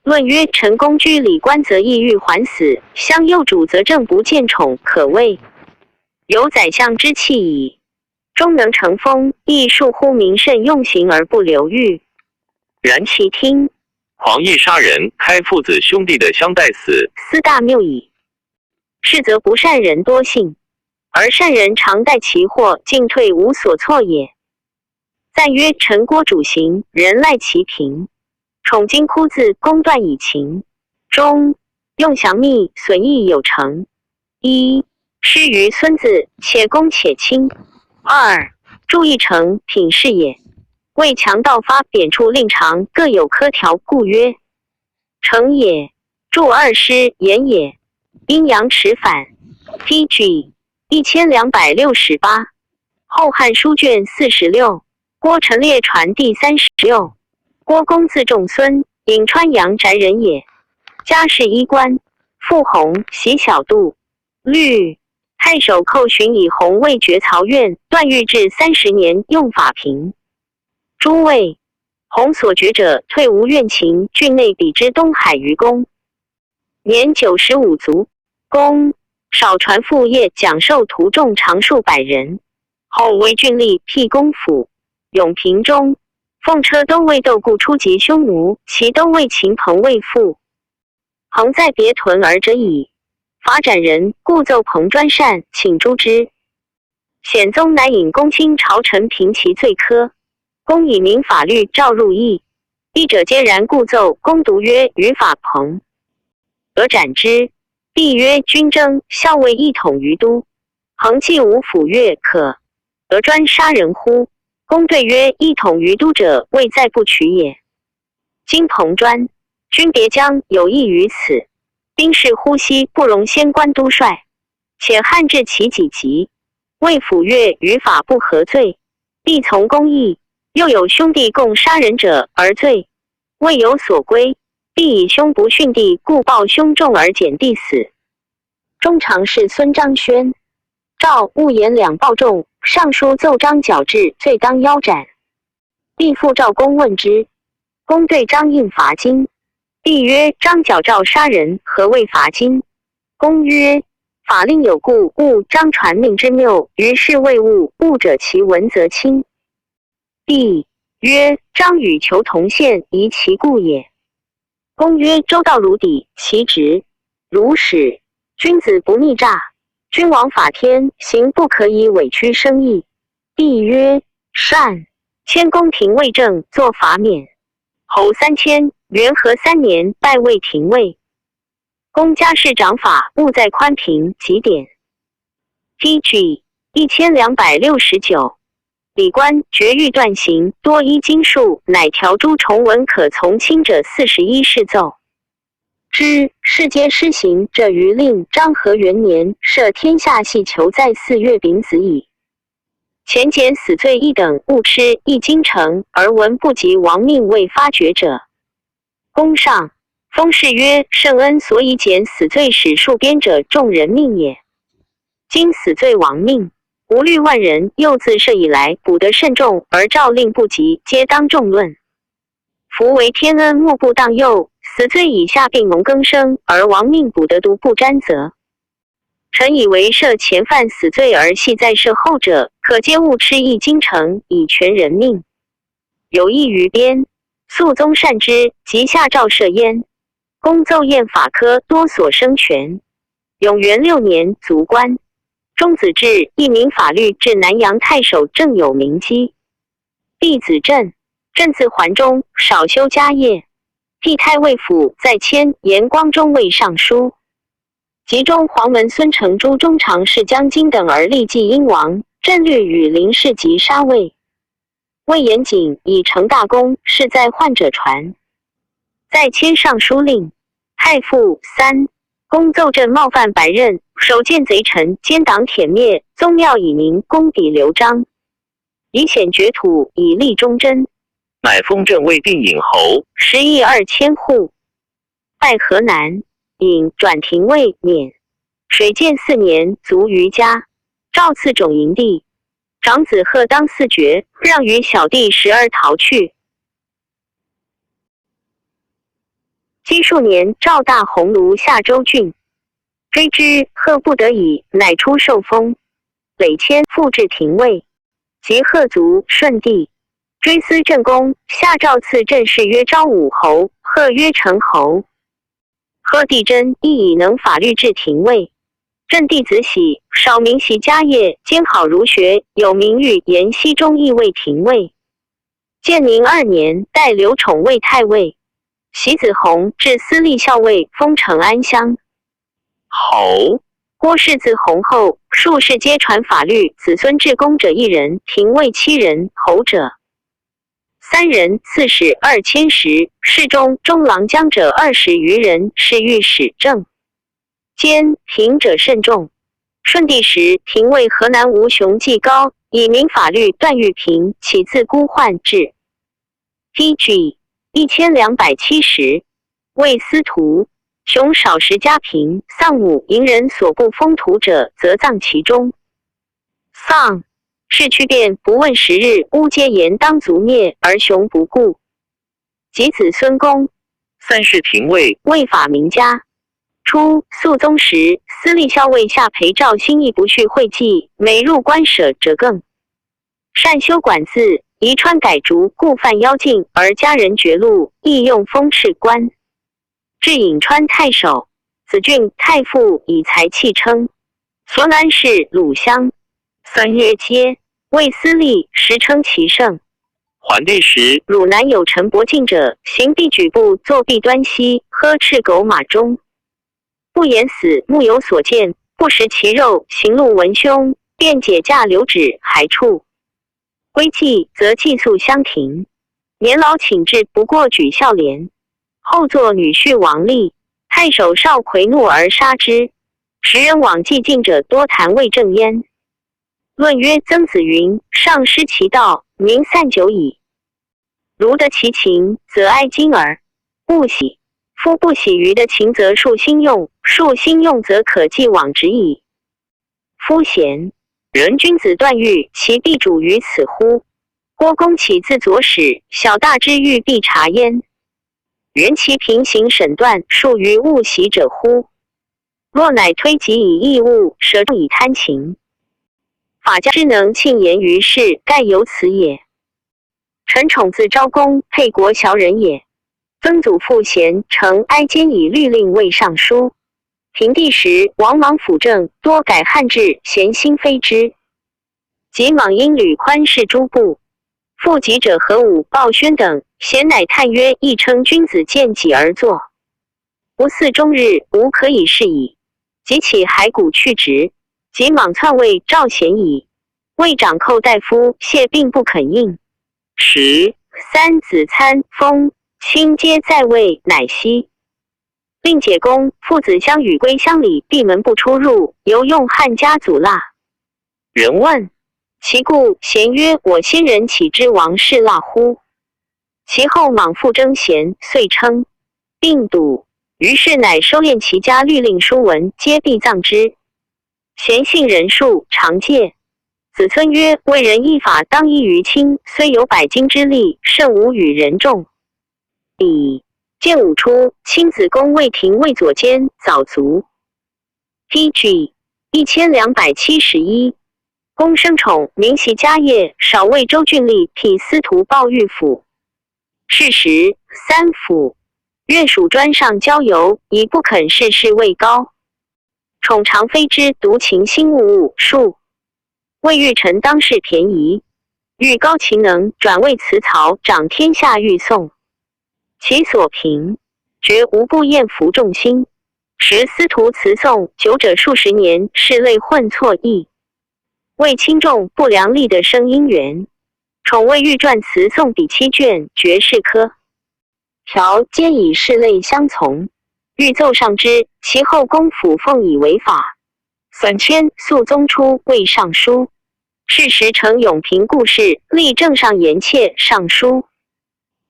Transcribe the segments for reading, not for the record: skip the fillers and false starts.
论曰：臣公居礼官则意欲还死，相幼主则政不见宠，可谓有宰相之气矣。终能成风，亦庶乎民慎用刑而不流狱。然其听黄义杀人，开父子兄弟的相待死，斯大谬矣。是则不善人多信，而善人常待其祸，进退无所措也。赞曰：臣郭主行，人赖其平。宠金窟字，公断以情。中用详密，损益有成。一师于孙子，且公且轻。二注意成品是也。为强盗发贬黜令长，各有科条，故曰成也。注二师言也。阴阳持反。P.G. 1268，后汉书卷46，郭陈列传第36。郭公字仲孙，颍川阳翟人也。家世衣冠，父弘，喜小度。律太守寇寻以弘未决曹院，断狱至30年，用法平。诸位弘所决者，退无怨情。郡内比之东海于公，年95卒。公少传父业，讲授徒众常数百人。后为郡吏，辟公府。永平中，奉车都尉窦固出击匈奴，其都尉秦彭未复。彭在别屯而者矣。法斩人，故奏彭专擅，请诛之。显宗乃引公卿朝臣评其罪科。公以明法律诏入议，议者皆然，故奏公读曰：“于法彭，而斩之。”帝曰：“军征校尉一统于都，恒既无府乐可，而专杀人乎？”公对曰：“一统于都者，位在不取也。今彭专，君别将有意于此，兵士呼吸不容先官都帅，且汉至其己急，为府乐与法不合罪，必从公义。又有兄弟共杀人者而罪，未有所归，必以兄不殉弟，故报兄重而减弟死。”中常侍孙张宣赵勿言两报众，上书奏张角治罪当腰斩。帝复召公问之，公对张应罚金。帝曰：“张角诏杀人，何谓罚金？”公曰：“法令有故，勿张传命之谬，于是谓物物者其闻则轻。”帝曰：“张与求同县，宜其故也。”公曰：“周道如砥，其直如矢。君子不逆诈。君王法天，行不可以委屈生义。”帝曰：“善。”迁宫廷尉正，作法免。侯3000。元和3年，拜魏廷尉。公家事长法，务在宽平极点。P.G. 1269。礼官决狱断刑，多依经术，乃调诸重文可从轻者41事奏。之事皆施行者于令章和元年赦天下系囚在4月丙子矣。前减死罪一等，勿吃一京城，而闻不及亡命未发觉者。公上封谥曰：“圣恩所以减死罪使戍边者众人命也。今死罪亡命，无虑万人，又自设以来，补得甚众，而诏令不及，皆当重论。夫为天恩，莫不当佑。死罪以下并蒙更生，而亡命补得独不沾责。臣以为赦前犯死罪而系在赦后者，可皆勿吃一京城，以全人命。有益于边。肃宗善之，即下诏赦焉。公奏验法科多所生权。永元6年，卒官。中子至，一名法律至南阳太守郑有名基。弟子镇，镇自环中，少修家业。辟太尉府，再迁延光中尉尚书。集中黄门孙承诸中常侍江津等而立继英王，镇律与林氏及杀魏。魏延景以成大功，是在患者传。再迁尚书令、太傅三。公奏朕冒犯白刃，首见贼臣，奸党殄灭，宗庙以宁，公比刘璋，以显绝土，以立忠贞。乃封镇魏定颖侯，10亿2000户。拜河南尹，转廷尉，免。水建4年，卒于家。诏赐种营地。长子贺当嗣爵，让与小弟十儿逃去。奇数年，赵大鸿胪夏州郡。追之，贺不得已，乃出受封。累迁复置廷尉。及贺卒，顺帝追思郑公，下诏赐郑氏曰昭武侯，贺曰成侯。贺帝真亦以能法律治廷尉。郑弟子喜，少明习家业，兼好儒学，有名誉言西中亦为廷尉。建宁二年，代刘宠为太尉。喜子弘至司隶校尉，封成安乡侯。郭氏自弘后，数世皆传法律，子孙至公者一人，廷尉七人，侯者三人，刺史2000石，侍中、中郎将者20余人，侍御史正监平者甚众。顺帝时，廷尉河南吴雄季高以明法律段玉平，起自孤宦至 P.G. 1270，为司徒。雄少时家贫，丧母，淫人所不封土者，则葬其中。丧事去变，不问时日，巫皆言当族灭，而雄不顾。及子孙公三世廷尉，为法名家。初，肃宗时，司隶校尉夏裴赵兴义不恤会计，每入官舍者更。善修管字，宜川改竹，故犯妖禁，而家人绝路，亦用封敕官。至颍川太守，子俊太傅以才气称。所南氏鲁襄。三月阶，魏司隶，时称其圣。桓帝时，汝南有陈伯敬者，行必举步，坐必端膝，呵斥狗马中，不言死，目有所见，不食其肉，行路闻凶，便解驾留止，还处。归计则寄宿相庭。年老请至，不过举孝廉。后作女婿王立，太守邵奎怒而杀之。时人往祭敬者多谈魏正焉。论曰：曾子云：上失其道，民散久矣。如得其情，则哀今而勿喜；夫不喜于得情，则树新用；树新用，则可继往直矣。夫贤人君子断欲，其必主于此乎？郭公岂自左使，小大之欲必察焉。人其平行审断，数于物喜者乎？若乃推己以义物，舍众以贪情。法家之能庆言于世，盖由此也。陈宠字昭公，沛国崤人也。曾祖父贤，承哀兼以律令为尚书。平帝时，王莽辅政，多改汉制，贤心非之。及莽因吕宽是诸部，附己者何武、鲍宣等。贤乃叹曰：“亦称君子见己而作，不似终日，无可以是矣。”即起骸骨去职。及莽篡位，赵显矣。魏长寇大夫谢并不肯应。十三子参封卿皆在位，乃息。令解公父子相与归乡里，闭门不出入，犹用汉家祖蜡。人问其故，贤曰：“我先人岂知王室蜡乎？”其后莽复争贤，遂称病笃，于是乃收敛其家律令书文，皆必葬之。贤信人数，常戒。子孙曰：“为人一法，当依于亲。虽有百金之力，胜无与人众。”彼建武初，亲子宫魏廷魏左监，早卒。P.G. 1271，公生宠，明袭家业，少为周郡吏，辟司徒报御府。是时，三府乐属专上交游，以不肯事事位高。宠常非之，独情心物物数。魏欲臣当世便宜，欲高其能，转为辞曹，掌天下欲宋。其所评，绝无不厌服众心。时司徒辞宋久者数十年，事类混错异。为轻重不良力的声音源。宠魏欲传词宋笔七卷，绝世科条皆以事类相从。欲奏上之，其后宫府奉以为法。三千肃宗初为尚书，是时成永平故事，立政上言妾尚书。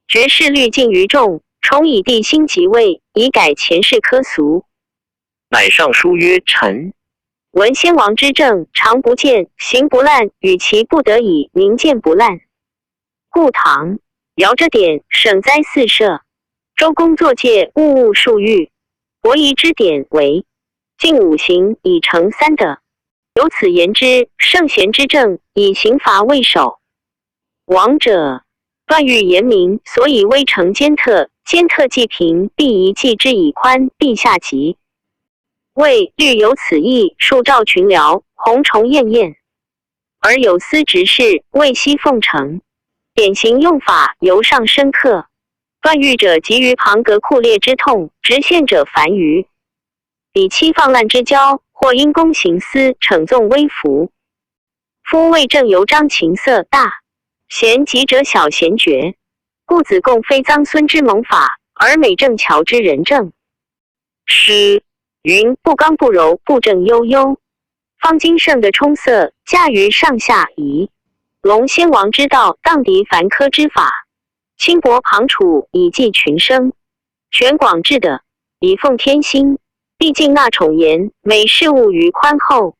绝世律尽于众，崇以帝新即位，以改前世科俗。乃上书曰：“臣闻先王之政，常不见，行不滥，与其不得已，民见不滥。故唐尧者典，省灾四社。周公作戒，物物数欲。伯夷之典韦，尽五行以成三德。由此言之，圣贤之政，以刑罚为首。王者，断狱严明，所以威成兼特。兼特既平，必一计之以宽。陛下即位，虑有此意，数召群僚，鸿虫厌厌，而有司执事，未悉奉承。典刑用法，尤尚深刻。断狱者急于旁格酷烈之痛，执宪者烦于彼妻放滥之交，或因公行私，逞纵威服。夫为政尤彰情色大，贤极者小贤绝。故子贡非臧孙之蒙法，而美正乔之仁政。诗云：不刚不柔，不正悠悠。方今盛的充塞，驾于上下夷。龙先王之道，荡涤凡苛之法。轻薄旁处，以济群生；权广至的，以奉天心。毕竟纳宠言，每事物于宽厚。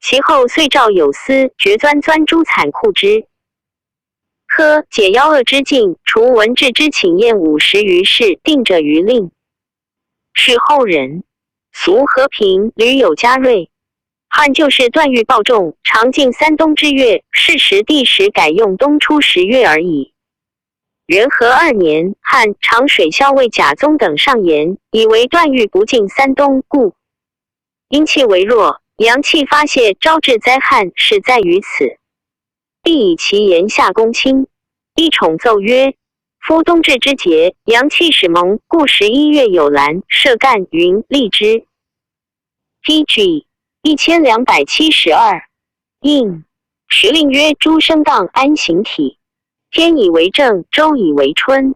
其后遂诏有司，决钻钻诸惨酷之。科解妖恶之境，除文治之请宴50余事，定者于令。是后人俗和平，屡有嘉瑞。汉旧事断狱暴众，常进三冬之月，是时地时改用冬初10月而已。元和二年，汉长水校尉贾宗等上言，以为断狱不进三冬，故阴气为弱，阳气发泄，招致灾害，是在于此。必以其言下公卿。一宠奏曰：夫冬至之节，阳气始萌，故11月有兰、射干、云、荔枝。P.G. 1272。应时令曰：诸生荡安形体。天以为正，周以为春。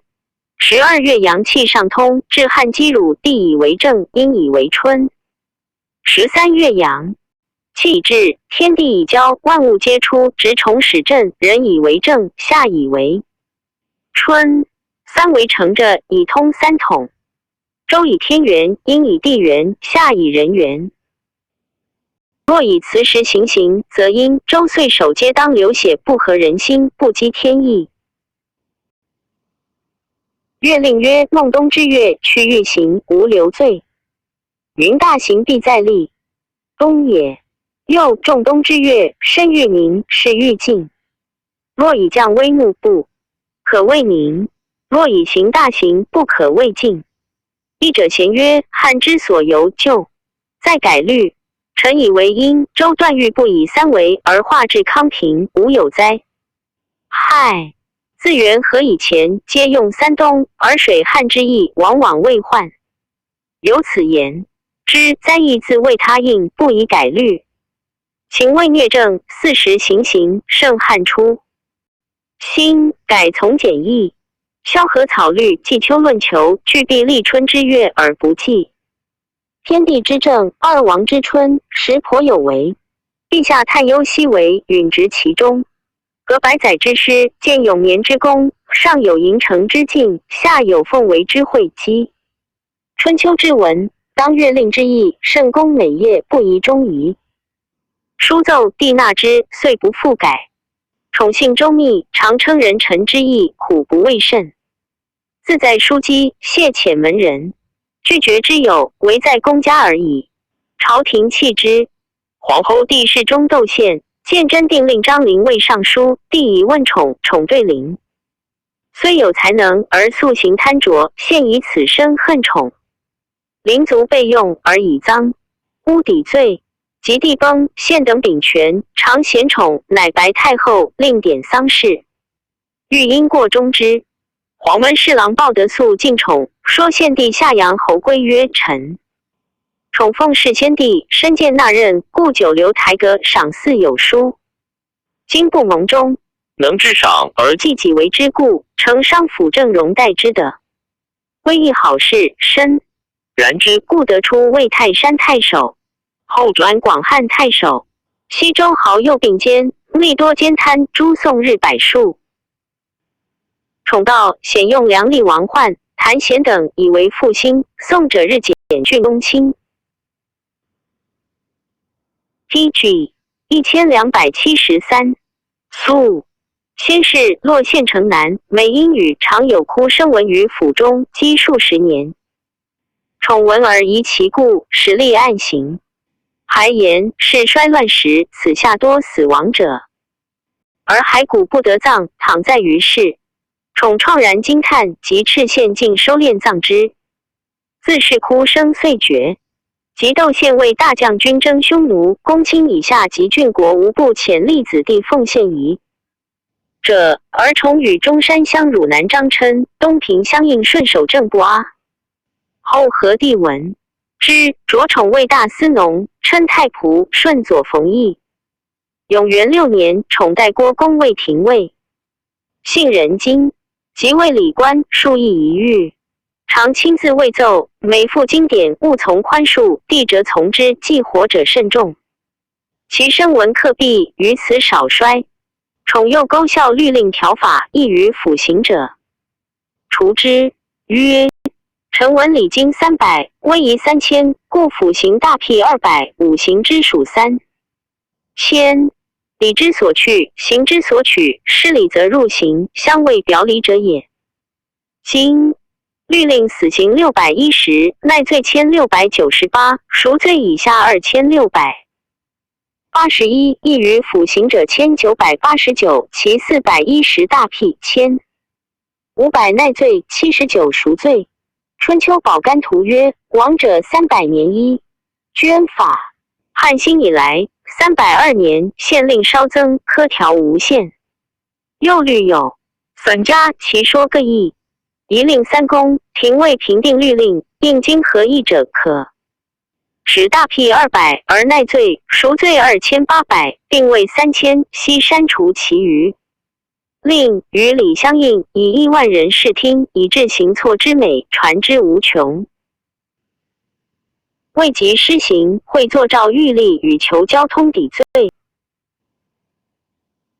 12月阳气上通，至汗积乳，地以为正，阴以为春。13月阳气已至，天地已交，万物皆出，直虫始振，人以为正，下以为春。三为成者，以通三统。周以天元，阴以地元，下以人元。若以此时行刑，则因周岁首皆当流血，不合人心，不激天意。月令曰：孟冬之月，去欲行，无留罪。云大行必在立冬也。又仲冬之月，身欲宁，事欲静。若以降威怒，不可谓宁；若以行大行，不可谓静。译者咸曰：汉之所由旧，再改律。臣以为殷周断狱不以三为而化至康平，无有灾害。自元和以前，皆用三冬，而水旱之意往往未患。由此言之，灾异自为他应，不以改律。秦魏虐政，四时行刑，盛汉初。新改从简易，萧何草律，季秋论求，俱必立春之月而不计。天地之正，二王之春，实颇有为。陛下探幽悉为，允执其中。隔百载之师，建永年之功，上有营成之境，下有奉为之会稽。春秋之文，当月令之意，圣公美业，不宜中移。书奏帝纳之，遂不复改。宠幸周密，常称人臣之意，苦不畏甚。自在枢机，谢遣门人。拒绝之友，唯在公家而已。朝廷弃之。皇后帝侍中窦宪，鉴真定令张灵为尚书，帝以问宠，宠对灵。虽有才能，而素行贪浊，现以此生恨宠。灵卒备用而以赃污抵罪，及帝崩，宪等秉权，常贤宠，乃白太后令典丧事，欲因过终之。黄门侍郎鲍德肃进宠，说献帝下阳侯归曰臣。宠奉事先帝，身见纳任，故久留台阁，赏赐有书。今不蒙中，能知赏而继己为之故，承商辅政荣待之的。归一好事，身然之，故得出魏泰山太守，后转广汉太守。西州豪右并肩，利多兼贪，诸宋日百数。宠道显用梁厉王焕、谭贤等以为复兴，宋者日减郡公卿。P.G. 1273。苏先是，洛县城南，每阴雨常有哭声闻于府中，积数十年。宠闻而疑其故，使吏按刑。还言是衰乱时，此下多死亡者，而骸骨不得葬，躺在于市。宠怆然惊叹，即敕县尽收殓葬之。自是哭声遂绝。及窦宪为大将军征匈奴，公卿以下及郡国无不遣吏子弟奉献仪者，而宠与中山乡汝南张琛、东平相应顺守正不阿。后和帝闻之，擢宠为大司农，称太仆，顺左冯翊。永元六年，宠代郭公为廷尉，姓人金，即位礼官，数议一狱，常亲自为奏，每赋经典，务从宽恕，帝辄从之，济活者甚众。其声闻克毕，于此少衰。宠又钩效律令条法，异于辅行者，除之。曰：臣闻礼经300，威仪3000，故辅行大辟200，五行之属3000。礼之所去，刑之所取，失礼则入刑，相谓表里者也。今律令死刑610，耐罪1698，赎罪以下2681，异于辅行者1989，其410大辟1500耐罪，79赎罪。春秋宝干图曰：亡者300年一捐法。汉兴以来302年，县令稍增，科条无限。又律有损加，其说各异。一令三公，廷尉平定律令，应经合议者可。使大辟200而耐罪、赎罪2800，并位3000，悉删除其余。令与礼相应，以亿万人视听，以致行错之美，传之无穷。未及施行，会作诏狱吏与求交通抵罪。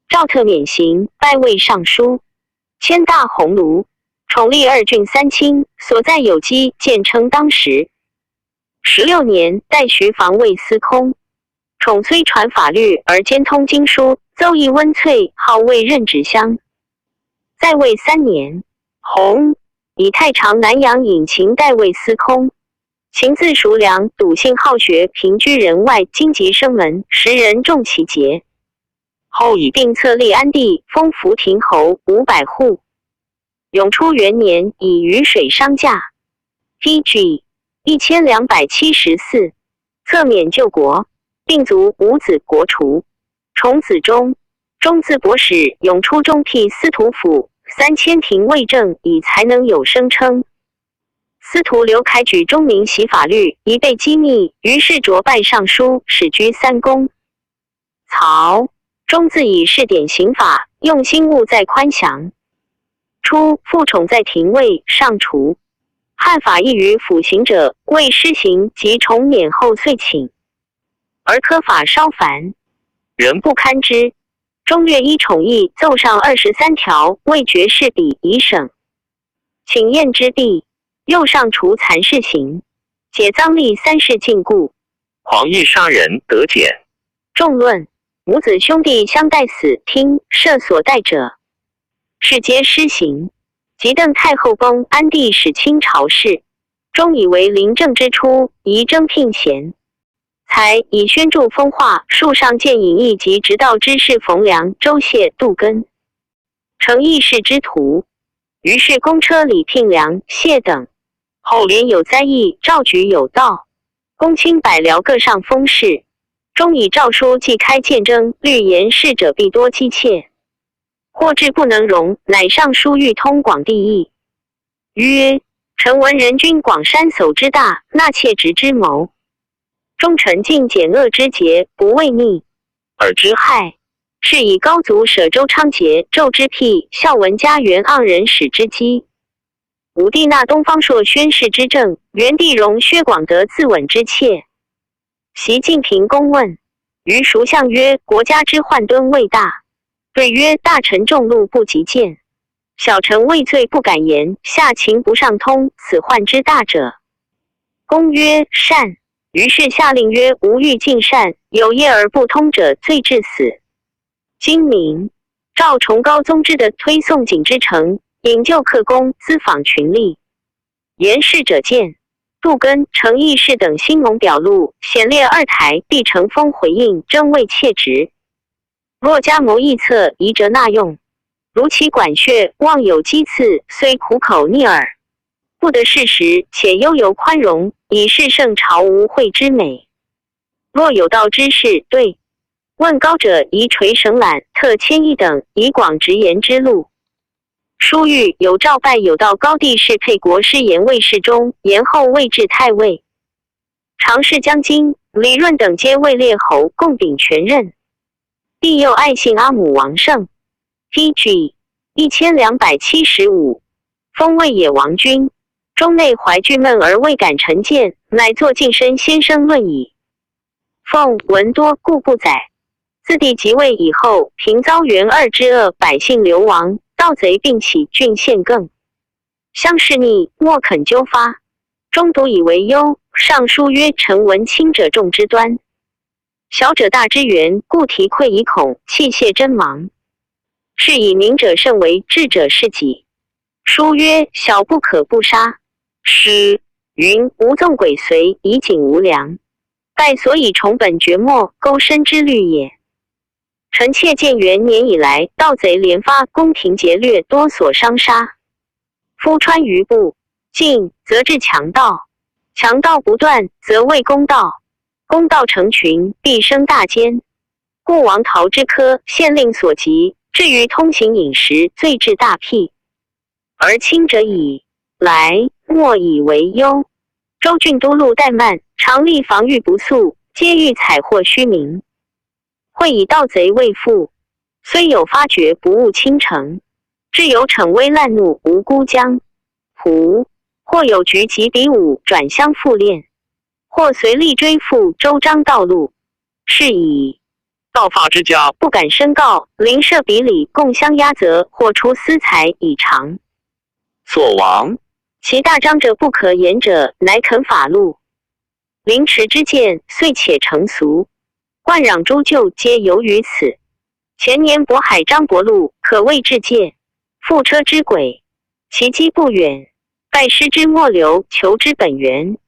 赵特免刑，拜为尚书，迁大鸿胪，宠立二郡三卿，所在有机，见称当时。16年，代徐防卫司空。宠虽传法律而兼通经书，奏议温粹，号为任直乡。在位3年，弘以太常南阳尹秦代为司空。秦自熟良，笃信好学，平居人外，荆棘生门，时人重其节。后以并册立安帝，封福亭侯500户。永初元年，以雨水商驾。P.G. 1274，册免救国，并卒无子，国除。重子忠，忠字博史，永初中辟司徒府，三千廷尉正，以才能有声称。司徒刘凯举忠明习法律，一被机密，于是擢拜尚书，使居三公。曹忠自以试典刑法，用心务在宽详。初，复宠在廷尉上除。汉法异于辅行者，未施行及重免后遂请，而科法稍繁，仍不堪之。中略依宠议奏上23条，未决事笔以省。请验之毕，又上除残事刑，解赃吏三世禁锢。黄义杀人得减。众论母子兄弟相待死，听赦所待者，是皆施行。及邓太后崩，安帝始清朝事，终以为临政之初，宜征聘贤才，以宣著风化。树上见隐逸及直道之士冯梁、周谢、杜根，成义士之徒。于是公车礼聘梁、谢等。后连有灾异，诏举有道，公卿百僚各上封事，终以诏书既开见征，律言事者必多姬妾。或至不能容，乃上书欲通广地议，曰：臣闻人君广山叟之大，纳妾侄之谋，忠臣尽简恶之节，不畏逆而之害。是以高祖舍周昌杰，纣之辟，孝文家元盎人始之基。武帝纳东方朔宣誓之政，元帝容薛广德自刎之妾。习近平公问于蜀相曰：国家之患敦未大。对曰：大臣众怒不及见，小臣畏罪不敢言，下情不上通，此患之大者。公曰：善。于是下令曰：吾欲尽善，有业而不通者，罪至死。今明赵崇高宗之的推宋景之成，引咎克功，咨访群吏。言事者见杜根、程义士等新蒙表露，显列二台，必乘风回应，争位窃职。若加谋议策，宜折纳用。如其管穴，望有讥刺，虽苦口逆耳，不得事实，且悠游宽容，以示圣朝无秽之美。若有道之士，对问高者，宜垂绳览，特迁一等，以广直言之路。书谕有诏拜有道高帝室沛国师言卫侍中，延后位至太尉。常侍江津、李润等皆位列侯，共秉权任。帝又爱幸阿母王胜，P.G. 1275，封魏野王君。中内怀惧闷而未敢陈见，乃作近身先生论矣。奉文多，故不载。自帝即位以后，频遭元二之恶，百姓流亡，盗贼并起，郡县更乡士逆，莫肯究发。终独以为忧。上书曰：“臣闻轻者重之端，小者大之源，故提愧以恐，器械真忙。是以明者慎为，智者事己。”书曰：“小不可不杀。”诗云：“吾纵鬼随，以警无良。盖所以重本绝末，钩深之虑也。”臣妾见元年以来，盗贼连发，宫廷劫掠，多所伤杀。夫川渝不进，则致强盗；强盗不断，则为公道。公道成群，必生大奸。故王陶之科，县令所及，至于通行饮食，罪至大辟。而轻者以来，莫以为忧。州郡都录怠慢，常例防御不速，皆欲采获虚名。会以盗贼为父，虽有发觉，不务倾城，至有逞威滥怒，无辜将胡，或有局及比武，转相复练，或随力追复周章道路，是以盗发之家不敢申告，邻舍比里共相压责，或出私财以偿。所亡。其大章者不可言者，乃肯法录。凌迟之见，遂且成俗。冠壤诸旧，皆由于此。前年渤海张伯路，可谓至戒。覆车之轨，其机不远。拜师之末流，求之本源。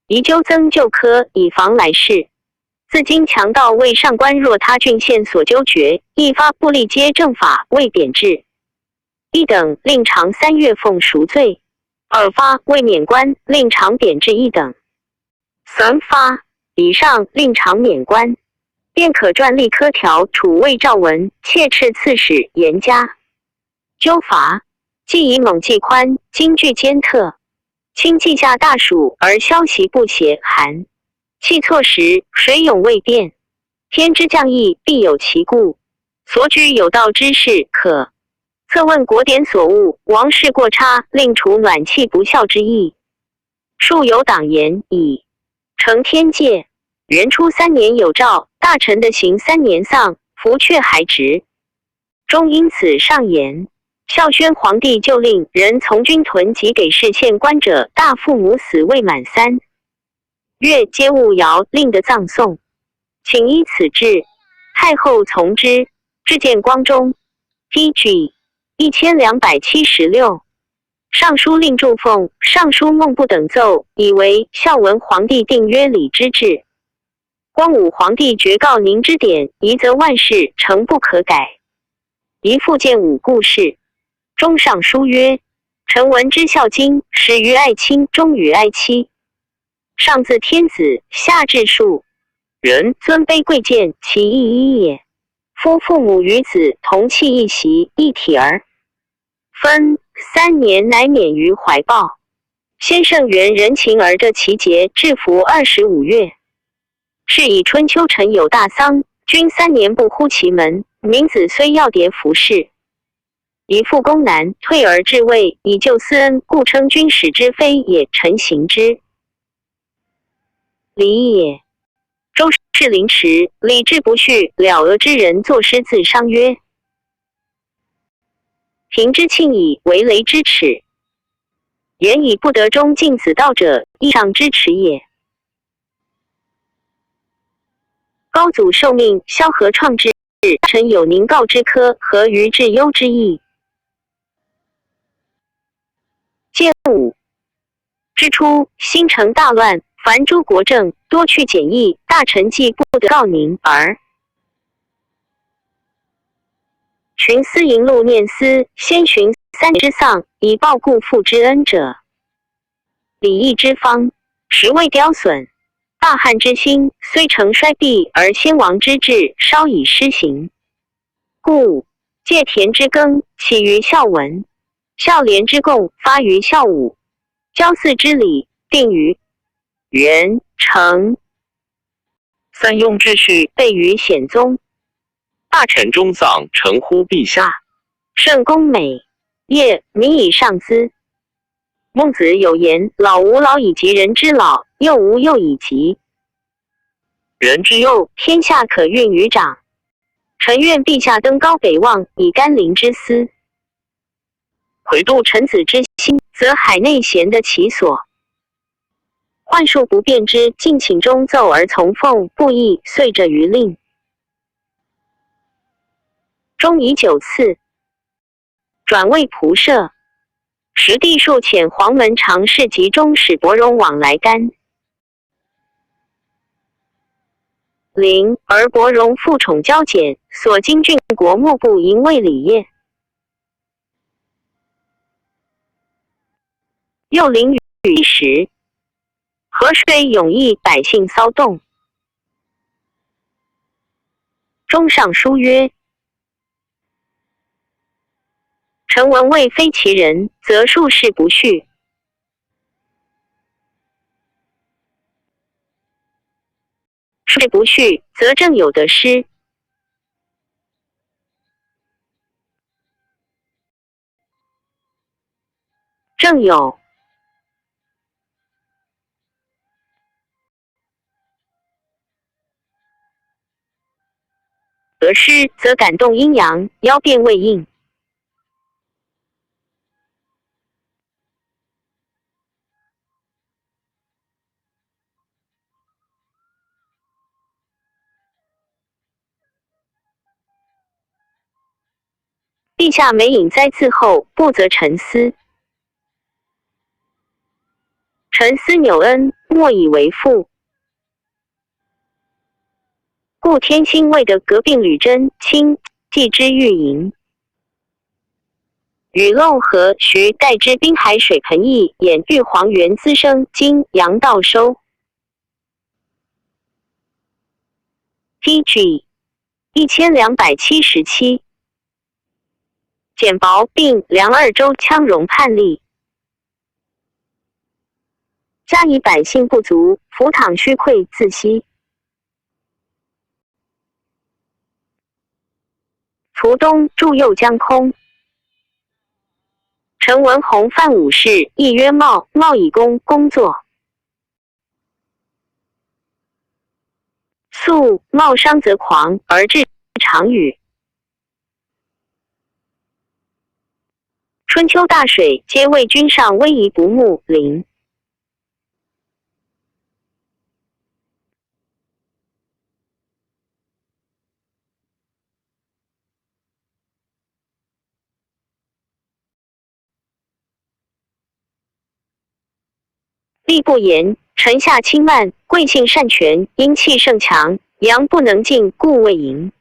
宜纠增旧科，以防来世。自今强盗为上官若他郡县所纠决，一发不立皆正法，未贬制。一等，令偿3月俸赎罪；二发未免官，令偿贬制一等；三发以上，令偿免官。便可撰吏科条，处魏赵文，切斥刺史严加纠罚。既以猛计宽，今具坚特，轻记下大暑而消息不协寒，气错时，水涌未变。天之降义，必有其故。所举有道之士，可策问国典所误，王室过差，令除暖气不孝之意。庶有党言以成天戒。元初三年有诏，大臣的行3年丧，服却还职。终因此上言。孝宣皇帝就令人从军屯给给事县官者，大父母死未满3月，皆勿摇令的葬送，请依此制。太后从之。至建光中，P.G. 1276。尚书令祝奉、尚书孟不等奏，以为孝文皇帝定约礼之制。光武皇帝决告宁之典，宜则万事诚不可改。宜复见武故事。中尚书曰：臣闻之孝经，始于爱卿，终于爱妻。上自天子，下至庶人，尊卑贵贱，其义一也。夫父母与子同气一席一体而分3年，乃免于怀抱。先圣原人情而得其节，至服25月。是以春秋臣有大丧，君3年不呼其门，民子虽要迭服侍。以复攻南，退而至魏，以救私恩，故称君使之非也。臣行之礼也。周氏凌迟，礼制不序，了俄之人作诗自伤曰：“平之庆矣，为雷之耻；言以不得忠敬子道者，亦上之耻也。”高祖受命，萧何创制。臣有宁告之科和于至忧之意。建武之初，新城大乱，凡诸国政多去简易，大臣既不得告宁而群思迎禄念思，先寻三之丧，以报故父之恩者。礼义之方，实未凋损。大汉之心虽成衰弊，而先王之治稍已施行。故借田之耕，起于孝文；孝廉之贡，发于孝武；郊祀之礼，定于元成。三雍之序，备于显宗。大臣终丧，诚乎陛下。圣公美业，民以上资。孟子有言：“老吾老以及人之老，幼吾幼以及人之幼。”天下可运于掌。臣愿陛下登高北望，以甘霖之思。回度臣子之心，则海内贤得其所。幻术不变之，敬请中奏而从奉，不义遂者于令。终以九次，转为仆射。实地数遣黄门常侍及中使伯荣往来甘陵，而伯荣复宠骄俭，所经郡国莫不因为礼业。又淋雨时，河水涌溢，百姓骚动。中尚书曰：臣闻位非其人，则庶事不恤；事不恤，则政有得失。政有得失，则感动阴阳，妖变未应。陛下每引灾自后，不择臣思。臣思纽恩，莫以为负。故天心未得革并吕真卿，继之欲盈。与漏河徐代之滨海水盆邑，演玉皇园滋生，经杨道收。P.G. 1277。简薄并梁二州羌戎叛逆，加以百姓不足，浮躺虚溃自息。涪东驻右江空。陈文弘范武士，亦曰茂，茂以公工作。素茂伤则狂，而至常语。春秋大水，皆为君上威仪不睦。陵。吏不言，臣下轻慢，贵姓善权，阴气盛强，阳不能进，故未盈。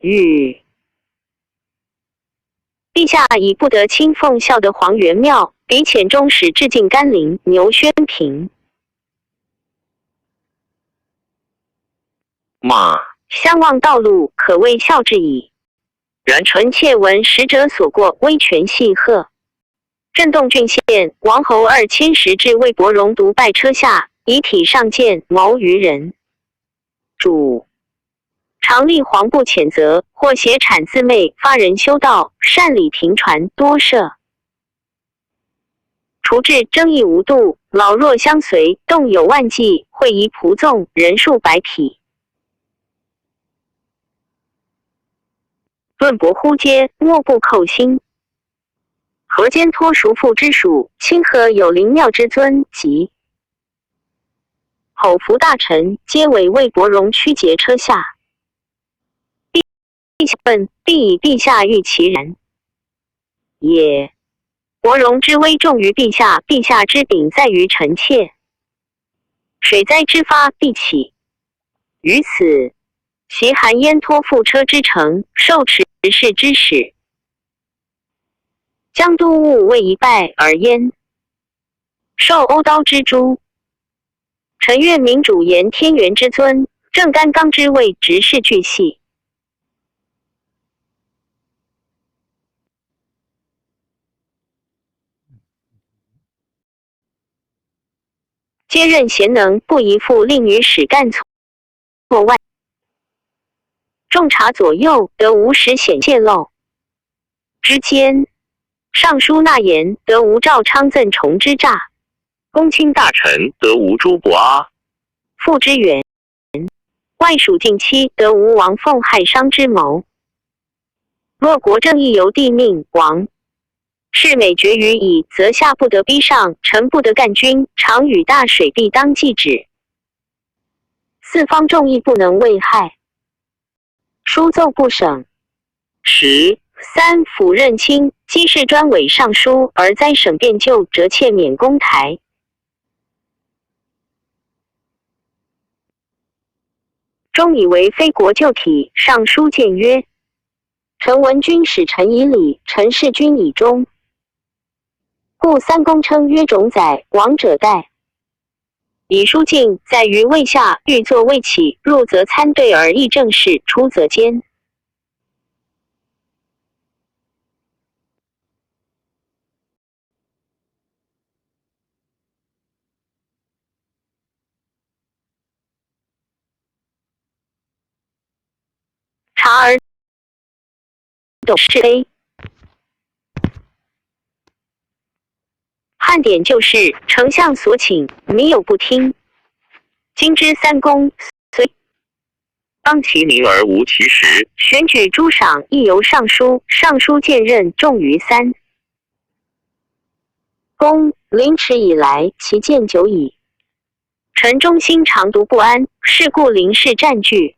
雨。陛下。下已不得亲奉孝德皇元庙，彼遣中使致敬甘霖牛宣平。马相望道路，可谓孝至矣。然臣妾闻使者所过，威权细贺。震动郡县王侯2000石至魏伯荣独拜车下，以体上见谋于人。主常立黄不谴责，或挟谄自媚，发人修道，善礼频传多赦。除治争议无度，老弱相随，动有万计，会仪仆纵，人数百匹。论伯呼皆，莫不叩心。河间托叔父之属，清河有灵庙之尊及侯服大臣，皆为魏伯荣屈节车下。陛下问，必以陛下欲其然也。伯荣之威重于陛下，陛下之柄在于臣妾。水灾之发必起于此。其韩焉托覆车之城，受持事之始。江都物未一败而焉。受欧刀之诛。臣愿民主言天元之尊，正干纲之位，直事巨细。接任贤能，不宜复令于史干错外。众察左右，得无实显泄露之间。尚书纳言，得无赵昌赠重之诈。公卿大臣得无诸伯阿父之远。外属近期，得无王奉害商之谋。若国政亦由帝命王，事每决于矣，则下不得逼上，臣不得干军，常与大水必当继止。四方众议不能为害。书奏不省。十三辅任卿，机事专委尚书，而灾省便就，折妾免公台。终以为非国旧体。上书谏曰：“臣闻君使臣以礼，臣事君以忠。故三公称曰冢宰，王者代。以书敬在于位下，欲作未起，入则参对而议政事，出则监。”察而懂是非。汉典就是丞相所请，民有不听。今之三公虽当其名而无其实。选举诸赏亦由尚书，尚书荐任重于三公。临池以来，其见久矣。臣忠心常独不安，是故临事占据。